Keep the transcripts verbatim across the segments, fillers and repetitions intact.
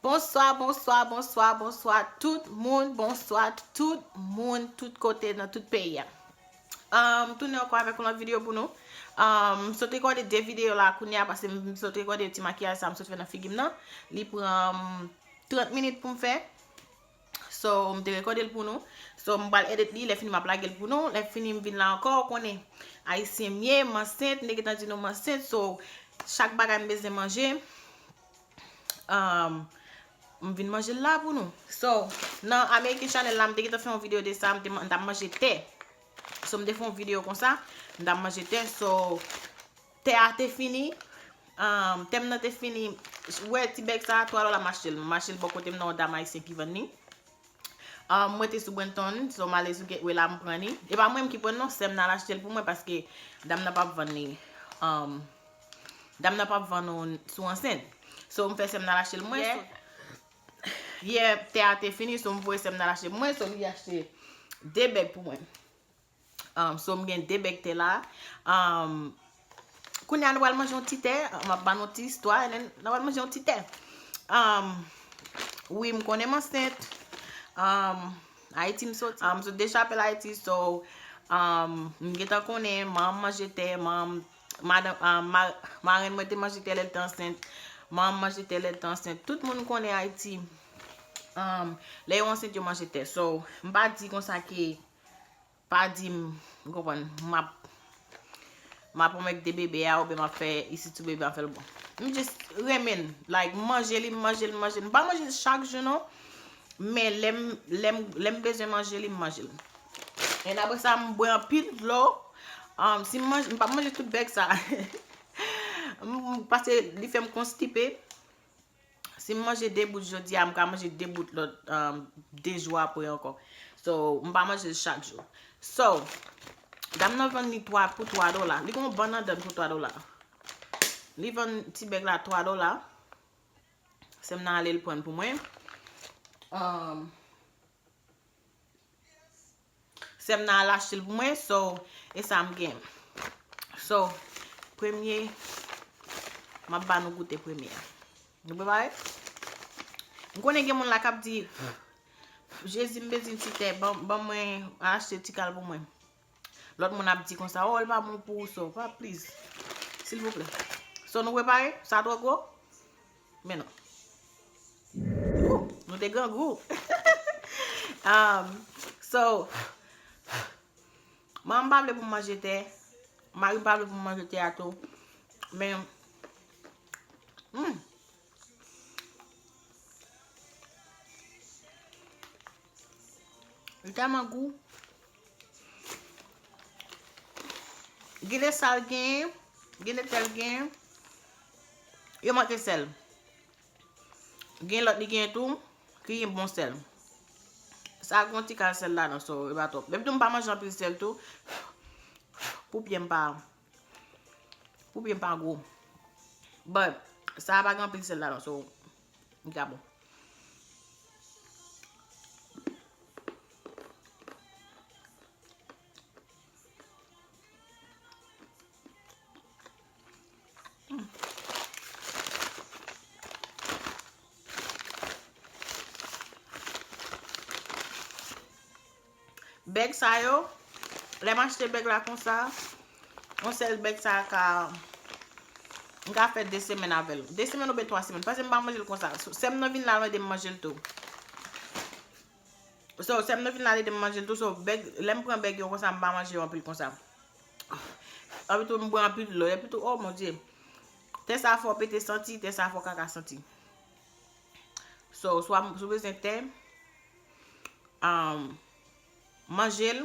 Bonswa, bonswa, bonswa, bonswa tout moun, bonswa tout moun, tout kote nan tout peyi a. Um, tounen ankò avèk yon lòt videyo pou nou. Um, m sot rekòde de videyo la kounye a, paske m sot rekòde ti makiyaj sa m sot fè nan figi m nan. Li pran trant minit pou m fè. So, m te rekòde l pou nou. So, m pral edit li, lè fini m ap lage l pou nou. Lè fini m vin la ankò, ou konnen. Ayisyen m ye, m ansent, m te gentan di nou m ansent. So, chak bagay m bezwen manje. Um, m vin manje l la pou nou. So, nan American Channel la, m te gentan fè yon videyo de sa, m te man- m t ap manje tè. So, m te fè yon videyo konsa, m t ap manje tè. So, tè a te fini, um, tè m nan te fini. Ou wè ti bèg sa, twa dola m achte l. M achte l bò kote m nan yon dam ayisyen ki vann li. Um, mwen te sou Brenton, so m ale sou Gateway la, m pran li. E pa mwen menm ki pran l non, sè m nan al achte l pou mwen paske dam nan p ap vann li. Um, dam nan p ap vann ou sou ansent. So, m fè sè m nan al achte l mwen. Yeah. So, yè, tè a te fini, so m voye sè m nan al achte pou mwen, so li achte de bèg pou mwen. Um, so, m gen de bèg tè la. Um, kounye a, nou pral manje yon ti tè. M ap ba nou ti istwa, and then nou pral manje yon ti tè. Um, wi, m konnen m ansent. Um, Ayiti m soti. Um, m sot de chapèl Ayiti, so, um, m gentan konnen, manman m manje tè, manman, madan, um, ma-, marenn mwen te manje tè lè l te ansent. Manman m manje tè lè l te ansent. Tout moun konnen Ayiti. Um, lè yo ansent, yo manje tè. So, m pa di konsa ke pa di m, ou konprann, m ap, m ap pwomèt de bebe a, oubyen m ap fè isit sou bebe a, m ap fè l bon. M just renmen l, like, m manje li, m manje l, m manje l. M pa manje l chak jou, non, men lè m, lè m, lè m bezwen manje li, m manje l. And apre sa, m bwè anpil dlo. Um, si m manje, m p ap manje tout bèg sa. M, m, paske li fè m konstipe. Si m manje de bout jodi a, m ka manje de bout lòt, um, de jou apre ankò. So, m pa manje l chak jou. So, dam nan vann li twa pou twa dola. Li gon bann anndan l pou twa dola. Li vann ti bèg la twa dola. Sè m nan ale l pran l pou mwen. Um, Sè m nan al achte l pou mwen, so, e sa m gen. So, premye, m ap ba nou goute premye a. Nou prepare? M konnen gen moun la k ap di, "Jezi, m bezwen ti tè, ban, ban mwen achte ti kal pou mwen." Lòt moun ap di konsa, "Oh, li pa bon pou ou, so, pa, please. Silvouplè." So, nou prepare? Sa twò gwo? Men non. Ooh, nou te grangou. Um, so, manman m pa vle pou m manje tè. Mari m pa vle pou m manje tè a tou. Men, hmm. Li tèlman gou. Gen de sal gen, gen de tèl gen. Yo manke sèl. Gen lòt li gen tou, ki gen bon sèl. Sa gen yon ti kal sèl ladan, so, e pa twòp. Menm tou m pa manje anpil sèl tou, pou pye m pa, pou pye m pa gwo. But, sa a pa gen anpil sèl ladan, so, li ka bon. Bèg sa yo, lè m achte bèg la konsa, yon sèl bèg sa ka, m ka fè de semèn avè l. De semèn oubyen twa semèn. Paske m pa manje l konsa. Sè m nan vin la, l ede m manje l tou. So, sè m nan vin la, l ede m manje l tou. So, bèg, lè m pran bèg yo konsa, m pa manje yo anpil konsa. Epi tou, m bwè anpil dlo. Epi tou, oh mon Dieu. Tè sa fò pete santi, tè sa fò kaka santi. So, swa m, si w bezwen tè, um, manje l,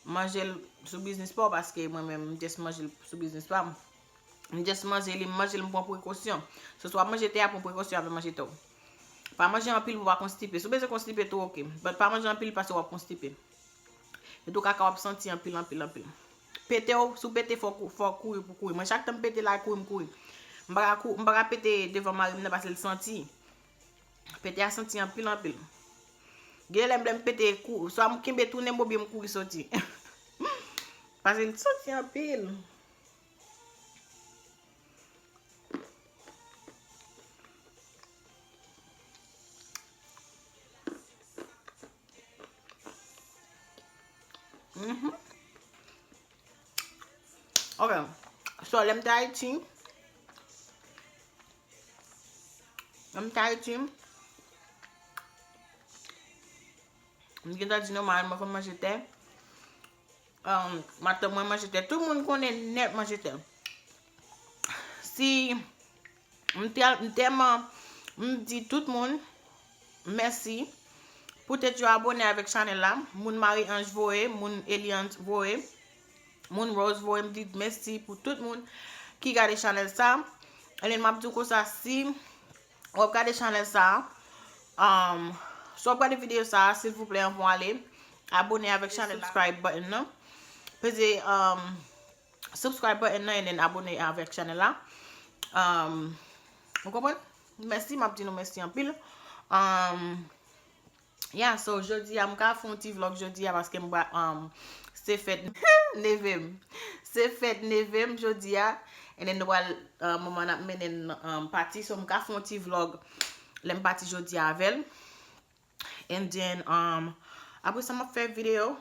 manje l sou biznis pa w, paske mwen menm, m just manje l sou biznis pa m. M just manje li, m manje l, m pran prekosyon. So, si w ap manje tè a, pran prekosyon avè manje tè w. Pa manje anpil pou w pa konstipe. Si w bezwen konstipe tou, oke. But pa manje anpil paske w ap konstipe. E tou kaka w ap santi anpil, anpil, anpil. Pete w, si w pete, fò w kou-, fò w kouri pou kouri. Mwen, chak tan m pete la, kouri m kouri. M pa ka kou-, m pa ka pete devan mari m nan paske l santi. Pete a santi anpil, anpil. Gen lè m, lè m pete kou-, swa m kenbe tounen m oubyen m kouri soti. Paske l santi anpil. Mhm. Ok. So, lè m te Ayiti, lè m te Ayiti, m gentan di nou, mari mwen konn manje tè. Um, matant mwen manje tè. Tout moun konnen nèt manje tè. Si m tèl-, m tèlman, m di tout moun mèsi. Poutèt yo abone avèk chanèl la, moun Marie Ange voye, moun Eliante voye, moun Rose voye, m di mèsi pou tout moun ki gade chanèl sa. And then m ap di w konsa, si w ap gade chanèl sa, um, si w ap gade videyo sa, silvouplè, anvan w ale, abone avèk chanèl la, subscribe button nan. Peze, um, subscribe button nan, and then abone avèk chanèl la. Um, ou konprann? Mèsi, m ap di nou mèsi anpil. Um, yeah, so jodi a, m ka fè yon ti vlog jodi a paske m pa, um, se fèt neve m. Se fèt neve m jodi a. And then nou pral, um, manman n ap mennen n, um, pati. So m ka fè yon ti vlog lè m pati jodi a avè l. And then, um, apre sa, m ap fè videyo.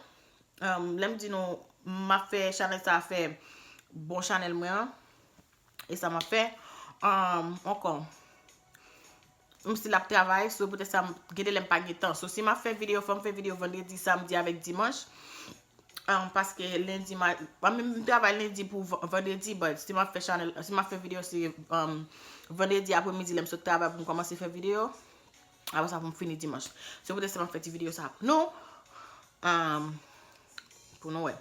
Um, lè m di nou, m ap fè chanèl sa fè bon chanèl mwen an. E sa m ap fè. Um, ankò. M still ap travay, so poutèt sa, m, gen de lè m pa gen tan. So, si m ap fè videyo, fò m fè videyo vandredi, samdi avèk dimanch. Um, paske lendi, ma, I mean, m travay lendi pou v-, vandredi, but si m ap fè chanèl, si m ap fè videyo, se, um, vandredi apremidi, lè m sot travay pou m kòmanse fè videyo. Apre sa, pou m fini dimanch. Se poutèt sa m ap fè ti videyo sa pou nou. Um, pou nou wè.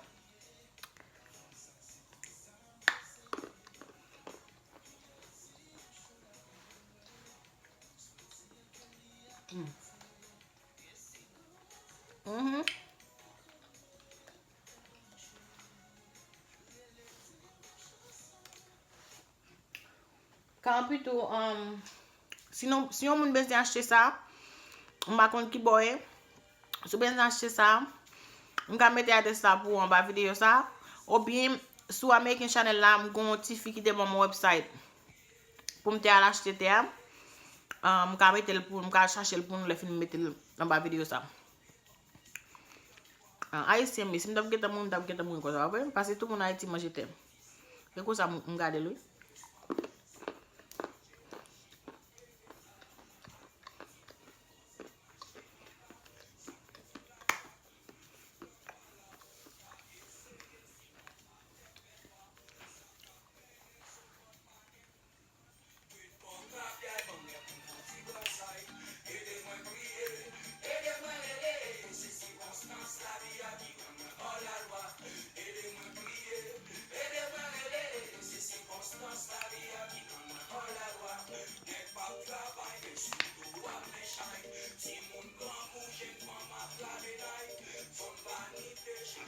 Mm. Mhm. Kan pito, um, si nou, si yon moun bezwen achte sa, m pa konn ki bò e. Si w bezwen achte sa, m ka mete adrès la pou ou anba videyo sa. Oubyen, sou American Channel la, m gon ti fi ki te ban m yon website pou m te al achte tè a. Ah, m ka mete l pou, m ka chache l pou nou lè fini m mete l anba videyo sa. Ah, Ayisyen, men si m t ap gentan mouri, m t ap gentan mouri konsa, w ap wè? Paske tout moun Ayiti manje tè. Se konsa m, m gade l, wi.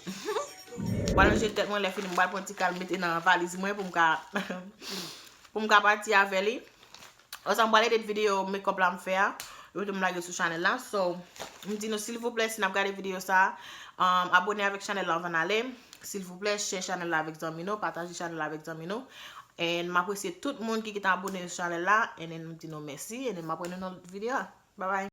M pral ranje tèt mwen, lè fini m pral pran ti kal mete nan valiz mwen pou m ka, pou m ka pati avè li. Ansanm, m pral edit videyo makeup la m fè a. Yo tou m lage sou chanèl la. So, m di nou silvouplè, si n ap gade videyo sa, um, abone avèk chanèl la anvan n ale. Silvouplè, share chanèl la avèk zanmi nou, pataje chanèl la avèk zanmi nou. And m apresye tout moun ki gentan abone sou chanèl la. And then m di nou mèsi. And then m ap wè nou nan lòt videyo a. Bye bye.